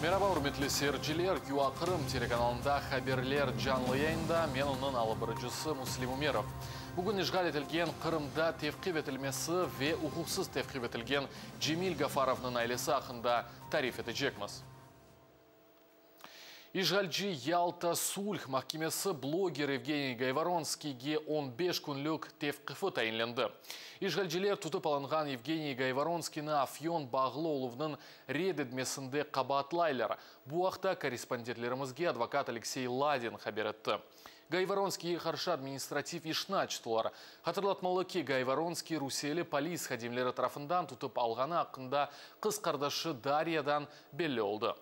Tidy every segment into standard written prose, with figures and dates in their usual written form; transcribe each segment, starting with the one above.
Meraba, ürmetli seyirciler! QA Qırım telekanalında haberler canlı yayında, men onıñ alıp barıcısı Müslim Ümerov. Bugün işğal etilgen Qırımda tevqif etilmesi ve uquqsız tevqif etilgen Cemil Gafarovnıñ ailesi aqqında tarif etecekmiz. İşğalci Yalta sulh mahkemesi bloger Evgeniy Gayvoronskiyge 15 künlük tevqifi tayinlendi. İşğalciler tutıp alınğan Evgeniy Gayvoronskiyni afyon bağlı oluvnıñ red etmesinde qabaatlaylar. Bu aqta korrespondentlerimizge advokat Aleksey Ladin haber etti. Gayvoronskiyge qarşı administrativ işni açtılar. Hatırlatmalı ki, Gayvoronskiy rusiyeli polis hadimleri tarafından tutıp alğanı aqqında qız qardaşı Daryadan belli oldı.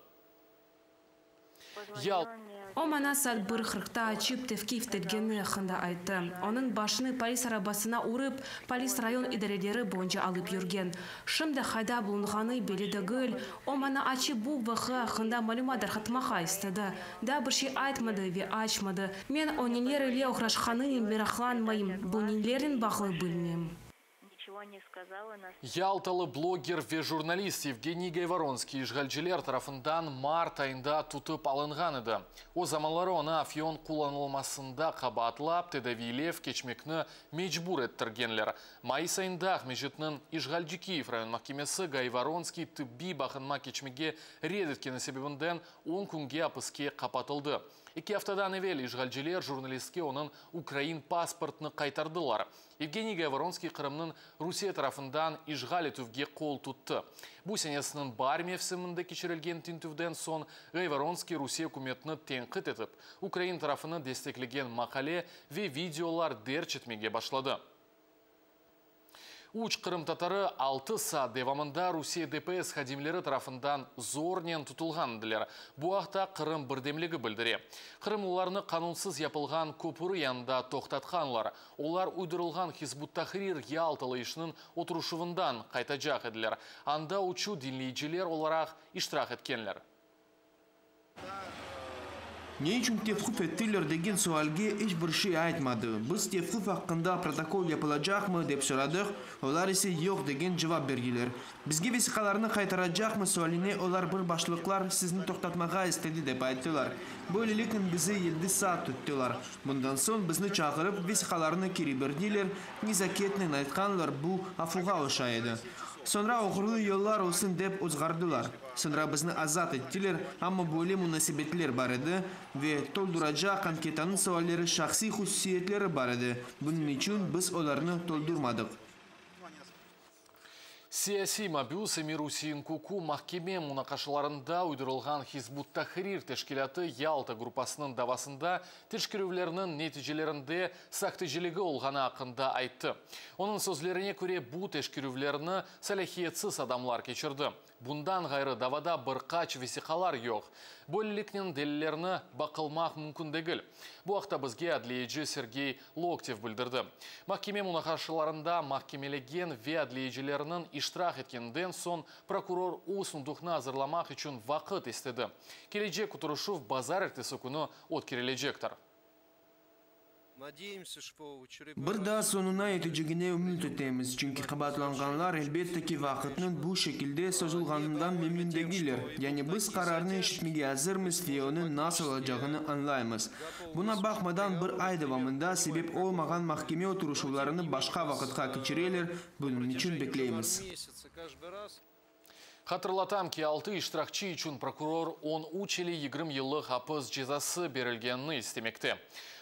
O maña saat bir qırqta açıp tevqif etilgeni aqqında ayttı. Onıñ başını polis arabasına urıp, polis rayon idareleri boyunca alıp yürgen. Şimdi qayda bulunğanı belli degil. O maña açıp bu vaqia aqqında malümat tarqatmağa istedi. Daa bir şey aytmadı ve açmadı. Men o neler ile oğraşqanınen meraqlanmayım, bu nelernen bağlı bilmeyim. Yaltalı bloger ve jurnalist Evgeniy Gayvoronskiy işğalciler tarafından mart ayında tutıp alınğan edi. O zamanları onı afyon qullanılmasında qabaatlap, tedaviylev keçmekni mecbur ettirgenler. Mayıs ayında Aqmescitniñ işğalci Kiyev rayon mahkemesi Gayvoronskiy tıbbiy baqınma keçmege red etkeni sebebinden 10 künge apiske qapatıldı. Eki aftadan evel işğalciler jurnalistke onıñ ukrain pasportını qaytardılar. Evgeniy Gayvoronskiy Qırımnıñ Rusiye tarafından işğal etüvge qol tuttı. Bu senesiniñ baar mevsiminde keçirilgen tintüvden soñ Gayvoronskiy Rusiye ükümetini tenqit etip, ukrain tarafını desteklegen maqale ve videolar derc etmege başladı. Üç qırımtatarı 6 saat devamında Rusiye DPS hadimleri tarafından zornen tutulğan ediler. Bu aqta Qırım birdemligi bildire. Qırımlılarnı qanunsız yapılğan köpüri yanında toqtatqanlar. Olar uydurılğan Hizb ut-Tahrir Yaltalı işiniñ oturışuvından qaytacaq ediler. Anda üçü diñleyiciler olaraq iştirak etkenler. Ne içün tevqif ettiler degen sualge iç bir şey aytmadı. Biz tevqif aqqında protokol yapılacaqmı, dep soradıq, olar ise yoq degen cevap berdiler. Bizge vesiqalarnı qaytaracaqmı sualine olar bir başlıqlar sizni toqtatmağa istedi dep ayttılar. Böyleliknen bizi yedi saat tuttılar. Bundan soñ bizni çağırıp vesiqalarnı keri berdiler, nezaketnen aytqanlar bu afuğa oşay edi. Soñra oğurlı yollar olsun dep ozğardılar. Soñra bizni azat ettiler, amma böyle munasebetler bar edi ve tolduracaq anketanıñ sualleri şahsiy hususiyetleri bar edi, bunıñ içün biz olarnı toldurmadıq. Siyasiy mabüs Emir-Usein Kuku mahkeme munaqaşalarında uydurılğan Hizb ut-Tahrir teşkilâtı Yalta gruppasınıñ davasında teşkerüvlerniñ neticelerinde sahteciligi olğanı aqqında ayttı. Onıñ sözlerine köre, bu teşkerüvlerni salâhiyetsiz adamlar keçirdi. Bundan ğayrı, davada bir qaç vesiqalar yoq. Böyleliknen delillerni baqılmaq mümkün degil. Bu aqta bizge adliyeci Sergey Loktev bildirdi. Mahkeme munaqaşalarında mahkemelegen ve adliyecilerniñ iştirak etkeninden soñ prokuror öz nutuqnı azırlamaq içün vaqıt istedi. Kelecek oturışuv bazarertesi künü ötkerilecektir. Bir daa soñuna yetecegine ümüt etemiz, çünki qabaatlanğanlar, elbette ki, vaqıtnıñ bu şekilde sozulğanından memnün degiller. Yani biz qararnı eşitmege azırmız ve onıñ nasıl olacağını añlaymız. Buña baqmadan, bir ay devamında sebep olmağan mahkeme oturışuvlarını başqa vaqıtqa keçireler, bunıñ içün bekleymiz. Hatırlatam ki, altı iştirakçi içün prokuror 13 ile 20 yıllıq apis cezası berilgenini istemekte.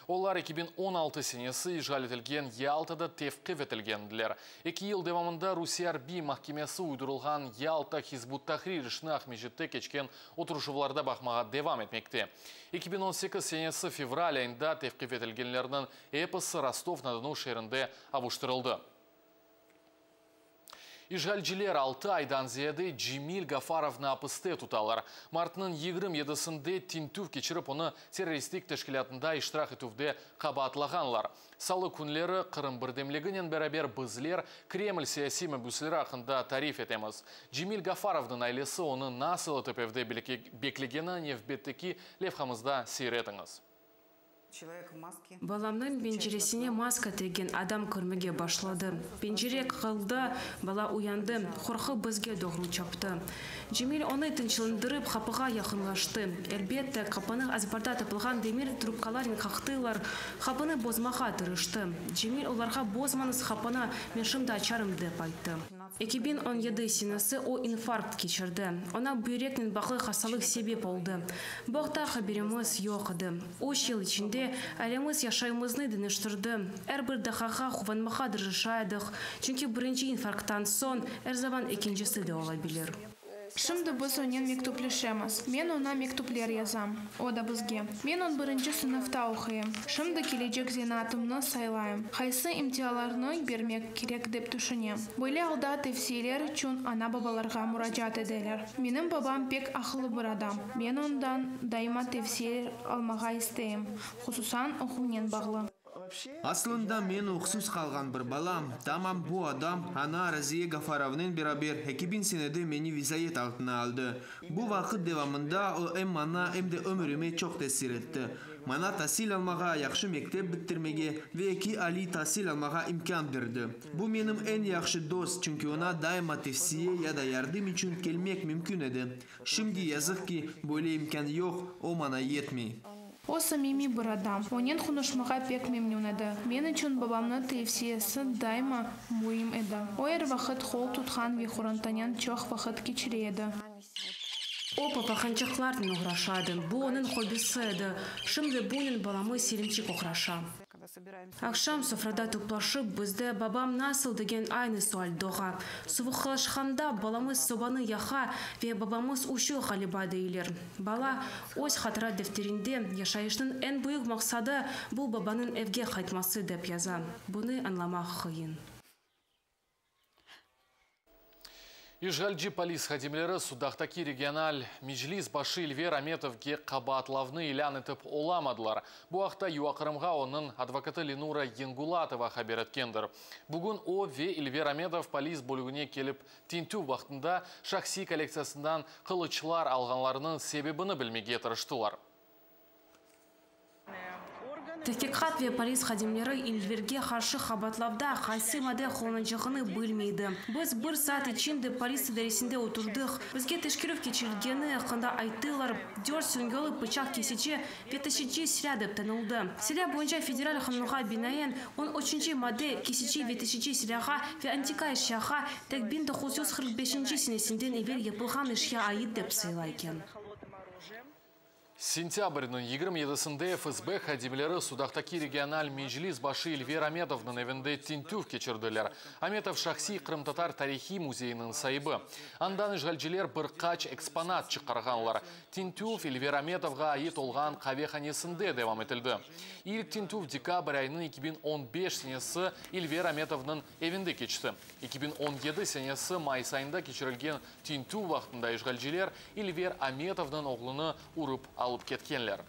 Olar 2016 senesi işğal etilgen Yaltada tevqif etilgendiler. 2 yıl devamında Rusiye arbiy mahkemesi uydurılğan Yalta Hizb ut-Tahrir işini Aqmescitte keçken oturışuvlarda baqmağa devam etmekte. 2018 senesi fevral ayında tevqif etilgenlerniñ episi Rostov-na-Donu şeerinde avuştırıldı. İşğalciler 6 aydan ziyade Cemil Gafarovnı apiste tutalar. Martnıñ 27-sinde tintüv keçirip onı terroristik teşkilâtında iştirak etüvde qabaatlağanlar. Salı künleri Qırım birdemliginen beraber bizler Kreml siyasiy mabüsleri aqqında tarif etemiz. Cemil Gafarovnıñ ailesi onı nasıl etip evde beklegeni nevbetteki levhamızda seyir etiñiz. Balamnıñ penceresine maska tiygen adam kirmege başladı. Pencere qaqıldı, bala uyandı, qorqıp bizge doğru çaptı. Cemil onı tınçlandırıp qapığa yaqınlaştı. Elbette, qapını azbarda tapılğan demir trubkalarnen qaqtılar, qapını bozmağa tırıştı. Cemil olarğa bozmañız qapını, men şimdi açarım dep ayttı. 2017 senesi o infarkt keçirdi. Oña büyreknen bağlı hastalıq sebep oldı. Bu aqta haberimiz yoq edi. Üç yıl içinde ailemiz yaşayımıznı deñiştirdi. Er bir daqqağa quvanmağa tırışa edik, çünki birinci infarkttan soñ er zaman ekincisi de olabilir. Şimdi biz onen mektüpleşemiz. Men oña mektüpler yazam, o da bizge. Men on birinci sınıfta oquyım. Şimdi kelecek zenaatımnı saylayım. Qaysı imtianlarnı bermek kerek dep tüşünem. Böyle alda tevsiyeler içün ana-babalarğa muracaat eteler. Menim babam pek aqıllı bir adam. Men ondan daima tevsiyeler almağa isteyim, hususan oquvnen bağlı. Aslında men öksüz qalğan bir balam. Tamam bu adam, ana Raziye Gafarovanen beraber 2000 senede meni vizayet altına aldı. Bu vaqıt devamında o em maña, em de ömürime çoq tesir etti. Maña tasil almağa, yahşı mektep bittirmege ve eki aliy tasil almağa imkân berdi. Bu menim eñ yahşı dost, çünki oña daima tevsiye ya da yardım içün kelmek mümkün edi. Şimdi, yazıq ki, böyle imkân yoq, o maña yetmey. O samimiy bir adam, onen qonuşmağa pek memnün edi. Men içün babamnıñ tevsiyesi daima müim edi. O er vaqıt qol tutqan ve qorantanen çoq vaqıt keçire edi. O papağançıqlarnen oğraşa edi, bu onıñ hobbisi edi. Şimdi bunen balamız Selimçik oğraşa. Aqşam sofrada toplaşıp, bizde babam nasıl degen aynı sual doğa. Suvuqlaşqanda balamız sobanı yaqa ve babamız üşüy ğaliba deyler. Bala öz hatıra defterinde yaşayışnıñ eñ büyük maqsadı bu babanıñ evge qaytması dep yaza. Bunı añlamaq qıyın. İşğalci polis hadimleri Sudaqtaki regional meclis başı İlver Ametovge qabaatlavnı ilân etip olamadılar. Bu aqta UAQırımğa onıñ advokatı Lenura Yengulatova haber etkendir. Bugün o ve İlver Ametov polis bölügine kelip tintüv vaqtında şahsiy kollektsiyasından qılıçlar alğanlarınıñ sebebini bilmege tırıştılar. Tahqiqat ve polis hadimleri İlverge qarşı qabaatlavda qaysı madde qullanacağını bilmeydi. Biz bir saat içinde polis idaresinde oturdıq. Bizge teşkerüv keçirilgeni aqqında ayttılar, dört süngüli pıçaq kesici ve taşıyıcı silâ dep tanıldı. Silâ boyunca federal qanunğa binaen, on üçünci madde kesici ve taşıyıcı silâğa ve antika eşyağa tek 1945-nci senesinden evel yapılğan eşya ait dep sayıla eken. Sentâbrniñ 27-sinde FSB hadimleri Sudaqtaki regional meclis başı İlver Ametovnıñ evinde tintüv keçirdiler. Ametov şahsiy qırımtatar tarihiy müzeyiniñ saibi. Andan işğalciler bir qaç eksponat çıqarğanlar. Tintüv İlver Ametovğa ait olğan qavehanesinde devam etildi. İlk tintüv dekabr ayınıñ 2015 senesi İlver Ametovnıñ evinde keçti. 2017 senesi mayıs ayında keçirilgen Tintüv vaqtında işğalciler İlver Ametovnıñ oğlunı urıp alıp ketkenler.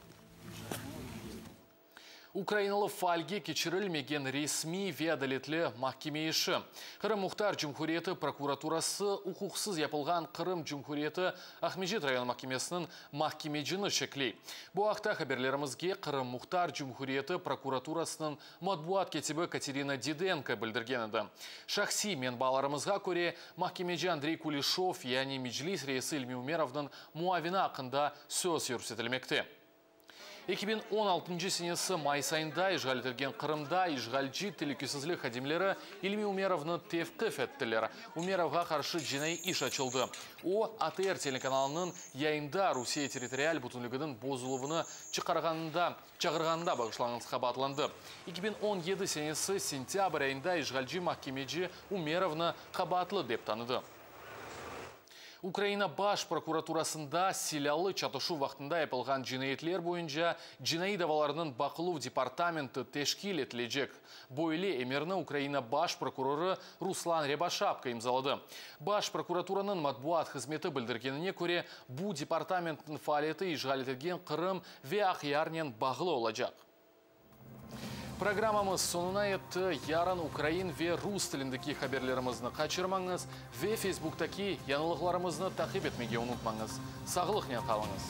Ukrainalı faalge keçirilmegen resmiy ve adaletli mahkeme işi. Qırım Muhtar Cumhuriyeti prokuraturası uquqsız yapılğan Qırım Cumhuriyeti Aqmescit rayon mahkemesiniñ mahkemecini şekley. Bu aqta haberlerimizge Qırım Muhtar Cumhuriyeti prokuraturasınıñ Matbuat kâtibi Katerina Didenko bildirgen edi. Şahsiy menbalarımızğa köre, mahkemeci Andrey Kulişov, yani Meclis reisi İlmi Umerovnıñ muavini aqqında söz yürsetilmekte. 2016 senesi mayıs ayında işğal etilgen Qırımda işğalci telükesizlik hadimleri İlmi Umerovnı tevqif ettiler. Umerovğa qarşı cinaiy iş açıldı. O, ATR telekanalınıñ yayında Rusiye territorial bütünliginiñ bozuluvını çıqarğanında çağırğanında bağışlanıñız qabaatlandı. 2017 senesi sentâbr ayında işğalci mahkemeci Umerovnı qabaatlı dep tanıdı. Ukraina Baş prokuraturasında silâlı çatışuv vaqtında yapılğan cinayetler boyunca cinaiy davalarnıñ baqıluv departamenti teşkil etilecek. Böyle emirni Ukraina Baş prokurorı Ruslan Râboşapko imzaladı. Baş prokuraturanıñ matbuat hızmeti bildirgenine köre, bu departamentniñ faaliyeti işğal etilgen Qırım ve Aqyarnen bağlı olacaq. Programmamız soñuna yetti. Yarın ukrain ve rus tilindeki haberlerimizni qaçırmañız ve Facebooktaki yañılıqlarımıznı taqip etmege unutmañız. Sağlıqnen qalıñız!